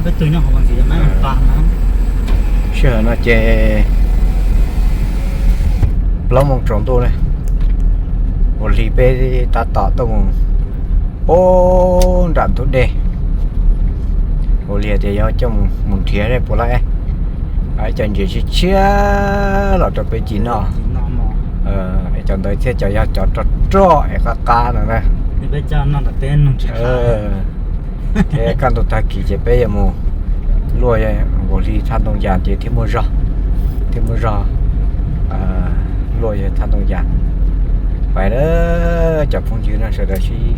Sij hawm no ces plaub moos tsaus ntuj ne, ua li peb tab tom tuaj mus puag nram ntug dej. Ua li tias yog coj mus nrhiav puas laib, cov ntses tshiab tshiab los rau peb ci noj. Cov ntawd thiab cov yog cov rog roj es qab qab no na. Thiab kaj ntug tag kis ces peb yuav mus luaj nkaus li thaj ntoo yas ces thiaj muaj zog, thiaj muaj zog luaj yog thaj ntoo yas. Pais na, cov phooj ywg no sawv daws sib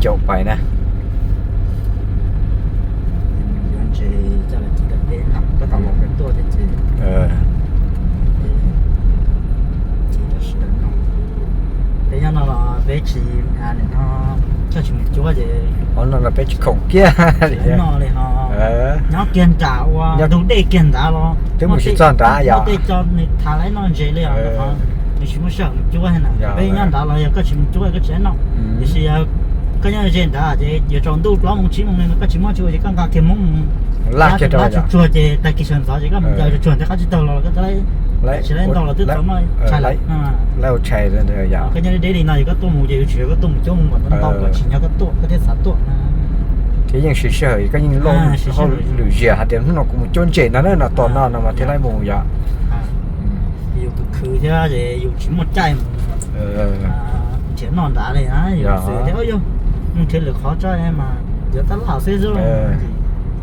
caum pais na. Peb nyob no los peb tsis, no, koj tsis mus cuab ces, no los peb tsis khoom kiag li no li ho. Nyob kiag nram ua ntug dej kiag nrad los twb mus tsis txog nrad, yog tej co nws thav lawv noj ntses li os, nws tsis muaj sij hawm mus cuab na. Peb nyob nrad los yog koj tsis mus cuab koj tsis noj. Tiam sis yog koj nyob ze nrad ces yuav tsaus ntuj plaub moos tsib moos li no koj tsis muaj tsis ua ces koj nqa kiag Hmoob mus laj kiag rau qab tsuag tsuag ces tag kis sawv ntxov ces koj mus ncaws tsuag tsuag ntawm qab tsib taug los koj tsis laib ntau los twb tau noj tshais lawm. Koj nyob deb deb li no ces koj tuaj mus ces yuav tsum yog koj tuaj mus cuab mus kom ntau kom tsim nyog koj tuaj koj thiaj xav tuaj. Thiab yeej siv sij hawm koj yeej lwm zias hais tias hnub no kuv mus cuab ntses no na, no tom no no mas thiaj laib mus yom. Yus khwv khwv thiab ces yus tsis muaj caij mus nrhiav noj nrad li na, yus xav tias yog mus nrhiav lwm qhov tso mas yuav tab laj xwb xwb.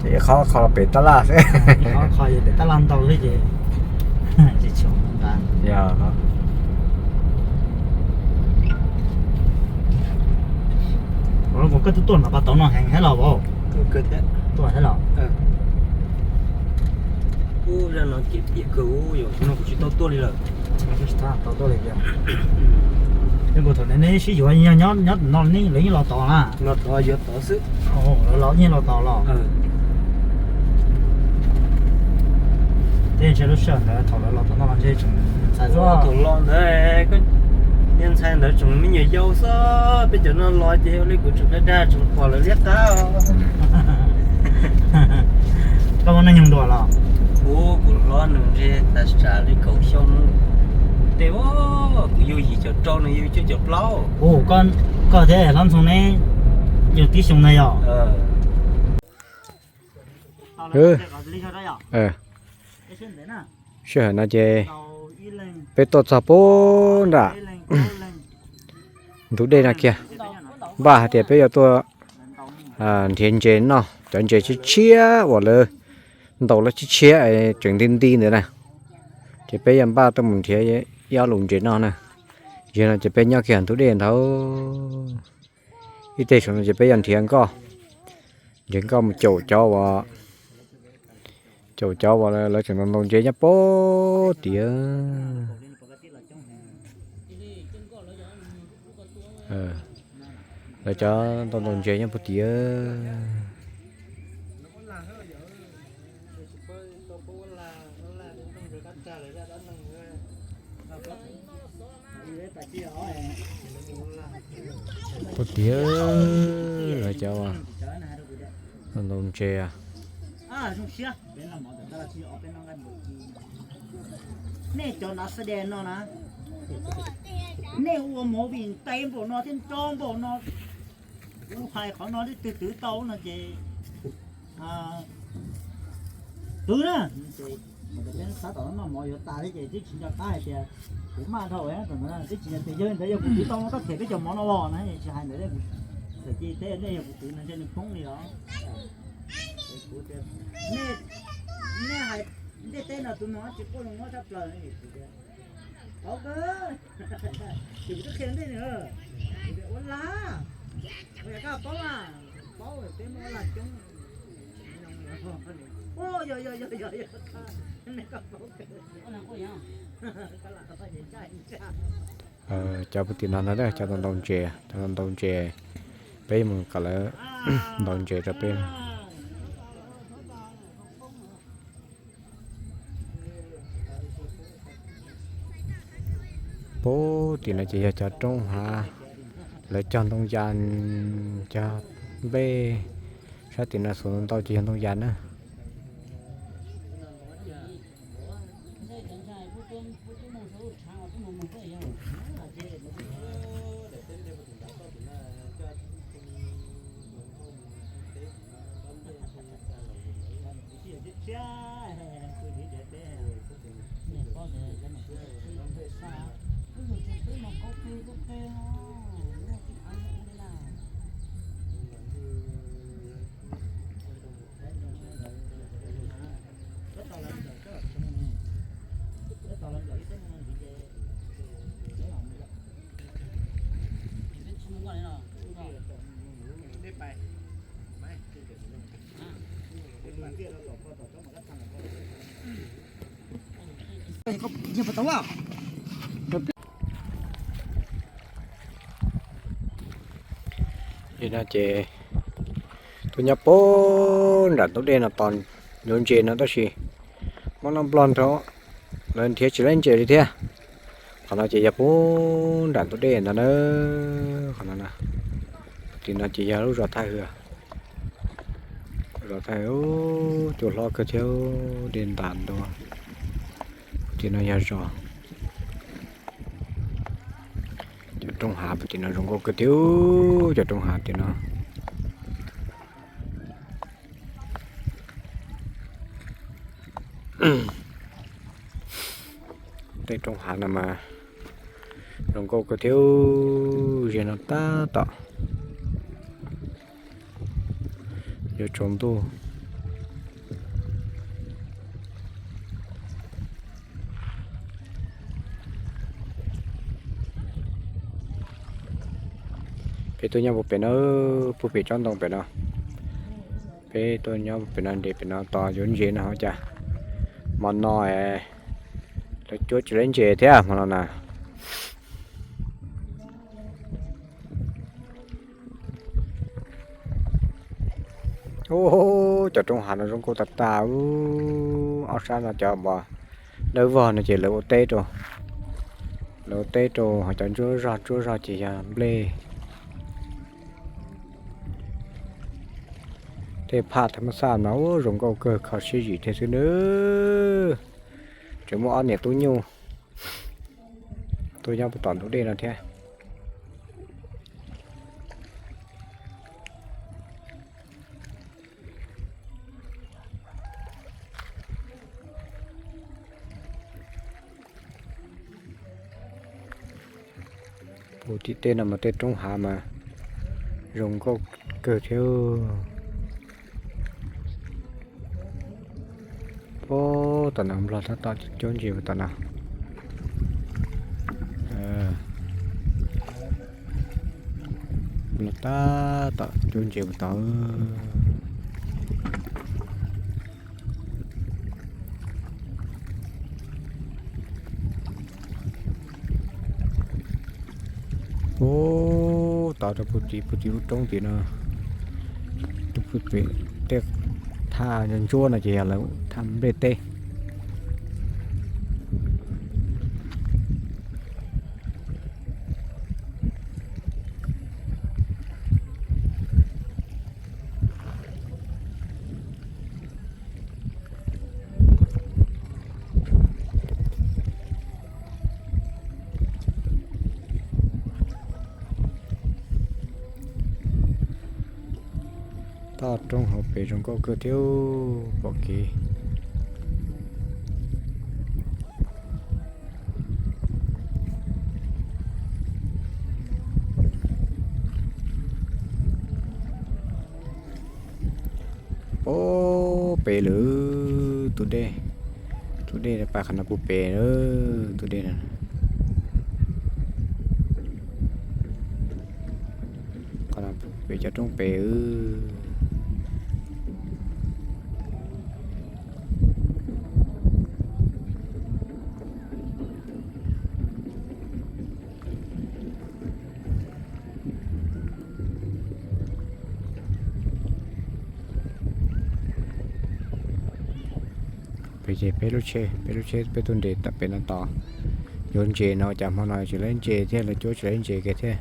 Ces ib qhov qhov pem tab laj xwb, ib qhov qhov yuav pem tab laj ntau xwb ces tsis tshua mus nrad. Yog. Ua koj twb tuaj nram pas tauv no heev thiab los vauv? Tuaj thiab los? Ub, zaj no kev piam kawg, yog no kuv tsis tau tuaj li lawm. Tsis tau tuaj li tiag. Nyob kuv thaum neb sib yuav nyob no lawv yeej los tod na. Los tod yuav tod xwb. Lawv los yeej los tod los. Tej ntshe lub sij hawm ntawd thaum lawv los tod no los ntshe tseem ntxhais xwb. Thaum los ntawd niag ntxhais ntawd tseem me nyuam yaus xwb, peb cov no los ces ua li kuv tseem dag dag tseem pom lawv liab qab. Koj muaj hnub nyoog dua los? Ub, kuv hlob nws ntshe tas tsam li kaum xyoo. Tej kuv yug yim caum rau nws yug cuaj caum plaub. Ub, koj thiab hlob Ntxhoo neb yug tib xyoo ntag yog? Sij hawm no ces peb tuaj txog puag nram ntug dej no kiag. Npaj hais tias peb yuav tuaj nrhiav ntses noj, cov ntses tshiab tshiab uas lawv ntaus lawv tshiab tshiab tseem nti nti ntawd na. Ces peb yuav npaj tuaj mus nrhiav ib ob lus ntses noj na. Yog no ces peb nyob kiag ntug dej ntawd, ib teg saum no ces peb yuav nrhiav nkoj, nrhiav nkoj mus caum cov uas, caum cov uas lawv tseem ntaus ntses nyob puag tid. Lawv cov ntaus ntses nyob puag tid. Puag tid lawv cov ntaus ntses. Nej cov nav xa de no na, nej ua movie ntev npaum no thiab nrov npaum no, kuv hais qhov no leej twg twv tau no ces twv na. Peb xav tom no noj mov yuav tas thiab ces twb tsis nco qab hais tias kuv maj dhau, twb tsis tias yog li ntawd yog kuv twv tau no koj them peb cov mov no los na, tsis hais ntawd, txawm cia li teb nej yog kuv twv no ntshe nws poob li os. Nej hais ntiaj teb no tus no tsis quaj zoo muab tshaj plaws. Paub kawg, ces kuv twb qhia ntej nws, ua lag, ua yam koj paub mas, paub peb muaj ua lag coob. Yog yog yog yog, nej koj paub kawg. Cov puag tim no ntag, cov ntaus ntses, cov ntaus ntses, peb mus kom lawv ntaus ntses rau peb. Puag tim no ces yog cov roob hav, lawv cog ntoo yas, cog nplej, Sab tim no xuv ntau ces yog ntoo yas na. Li no ces tuaj nyob puag nram ntug dej no tos yuav ntses no tab sis mob noj nplog nrho, lawv nrhiav tsis laib ntses li thiab. Qhov no ces yog puag nram ntug dej ntag na. Qhov no, tim no ces yog lub zos Thaj Hwm. Zos Thaj Hwm cua hlob kawg thiab, dej ntas ntua. Tim no yog zos. Cov roob hav puag tim no zoo nkauj kawg thiab, cov roob hav tim no. Tej roob hav no mas zoo nkauj kawg thiab, zig no tab tom yuav tsaus ntuj. Peb tuaj nyob puag pem no, puag pem tsob ntoo pem no. Peb tuaj nyob pem no, nres pem no tos yuav ntses no ua cas hmo no lawv cuab tsis laib ntses thiab hmo no na. Ub, cov roob hav no zoo nkauj tag tag. Ub, ob sab no cov uas dawb vog no ces lawv ua teb rau, lawv ua teb rau, ho cov ntsuab zog ntsuab zog ces yog nplej. Tej phaj tham mas xaj mas ub zoo nkauj kawg, kho siab zim thiab xwb nawb. Tseem muaj ob niam tub nyuj tuaj nyob puag tom ntug dej no thiab. Puag tim tej no mas tej roob hav mas zoo nkauj kawg thiab. Puag tom no nplog tab tom cuab ntses puag tom no. Nplog tab tom cuab ntses puag tod. Ub, tod rau puag tim, puag tim lub roob tim no, rau puag tim tej thaj ntsuab no ces yog lawv thaj nplej teb. Toj roob hauv pes zoo nkauj kawg thiab pom kev. Puag pem lawm tus dej, tus dej pais qhov no puag pem lawm tus dej no. Qhov no pem cov roob pem. Peb ces peb lub tsheb, peb lub tsheb peb tuaj nres tawm pem no tos. Yuav ntses no cas hmo no tsis laib ntses thiab, lawv cuab tsis laib ntses kiag thiab.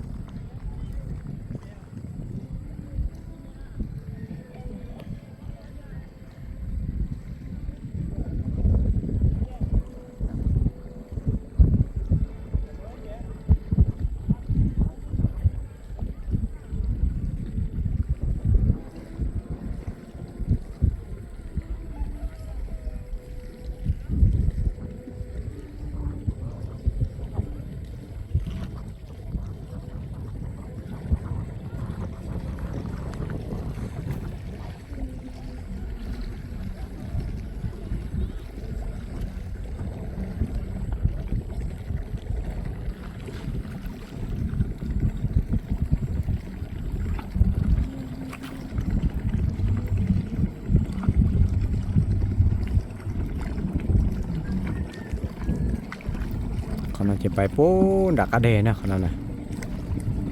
Ces pais puag nram qab deg na, qhov no na,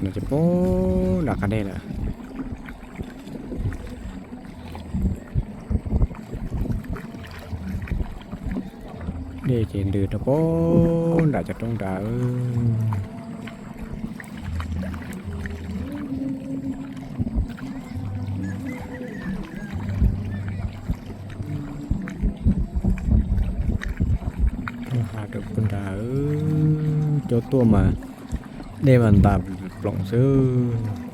no ces puag nram qab deg lawm. Dej ces ntws rau puag nram cov roob nrad. Roob hav rau puag nrad, coj tuaj mas dej mas ntas ploom xwb.